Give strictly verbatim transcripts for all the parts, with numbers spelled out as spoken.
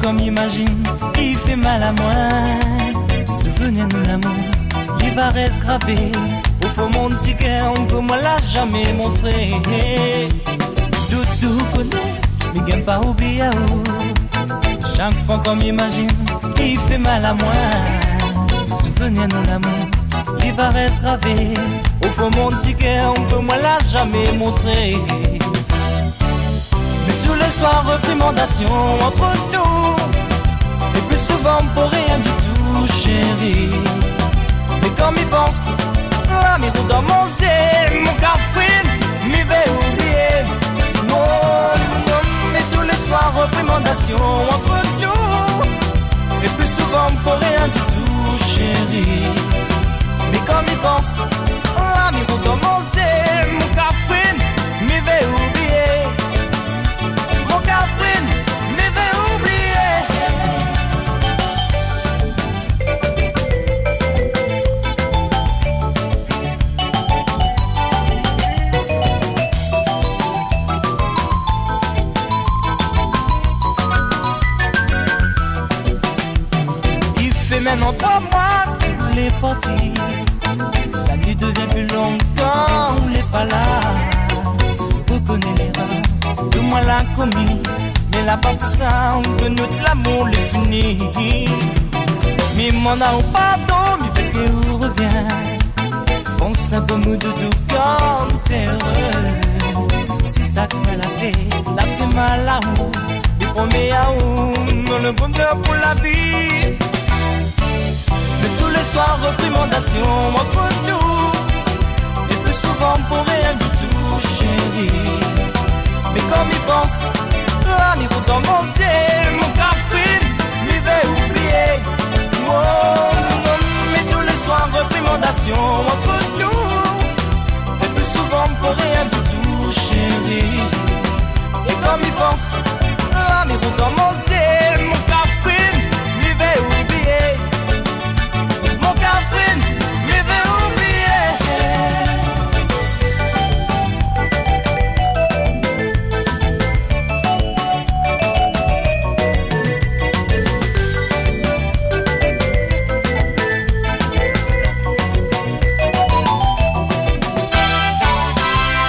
Kom imazine ki fé mal amoin, souvenir nou lamour, li va rès gravé o fon mon ti kèr, ke moin la zamé montré. Doudou koné, mi gingn pa oubliy aou. Shak foi kom imazine ki fé mal amoin, souvenir nou lamour, li va rès gravé o fon mon ti kèr, ke moin la zamé montré. Mé tou lé soir, réprimandasion ant nou, é pli souvan pou rien ditou, shéri. Mé kan mi pans, la mi roul dan mon zié, mon Catherine, mi vé oublié. Non, non, mé tou lé soir, réprimandasion ant nou, é pli souvan pou rien ditou, shéri. Mé kan mi pans, la mi roul dan mon zié, mon Catherine, mi vé oublié. Mon Catherine, mi vé oublié. I fé mintnan troi moi ke lé parti. La nuit devient plus longue kan ou lé pa la. Rekoné lérèr ke moin la komi, mé la pa pou sa ke nout lamour lé fini. Mi mann aou pardon, mi vé ke ou revien. Pans in pé mon doudou kan ou lé éré. Si sak moin la fé la fé mal aou, mi promé aou, non, le bonheur pou la vi. Mé tou lé soir, réprimandasion ant nou, é pli souvan pou rien ditou, shéri. Mé kan mi pans, la mi roul dan mon zié, mon Catherine, mi vé oublié. Oh, non, mé tou lé soir, réprimandasion ant nou, é pli souvan pou rien ditou, shéri. É kan mi pans, la mi roul dan mon zié, mon Catherine, mi vé oublié. Mon Catherine, mi vé oublié.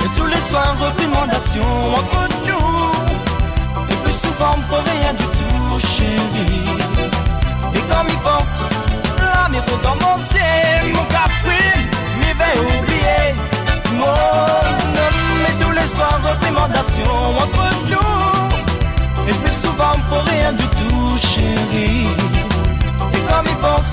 É tou lé soir, réprimandasion ant nou, é pli souvan pou rien ditou, shéri. É kan mi pans, la mi roul dan mon zié, mon Catherine, mi vé oublié. Oh, non, mé tou lé soir, réprimandasion ant nou, é pli souvan pou rien ditou, shéri. É kan mi pans,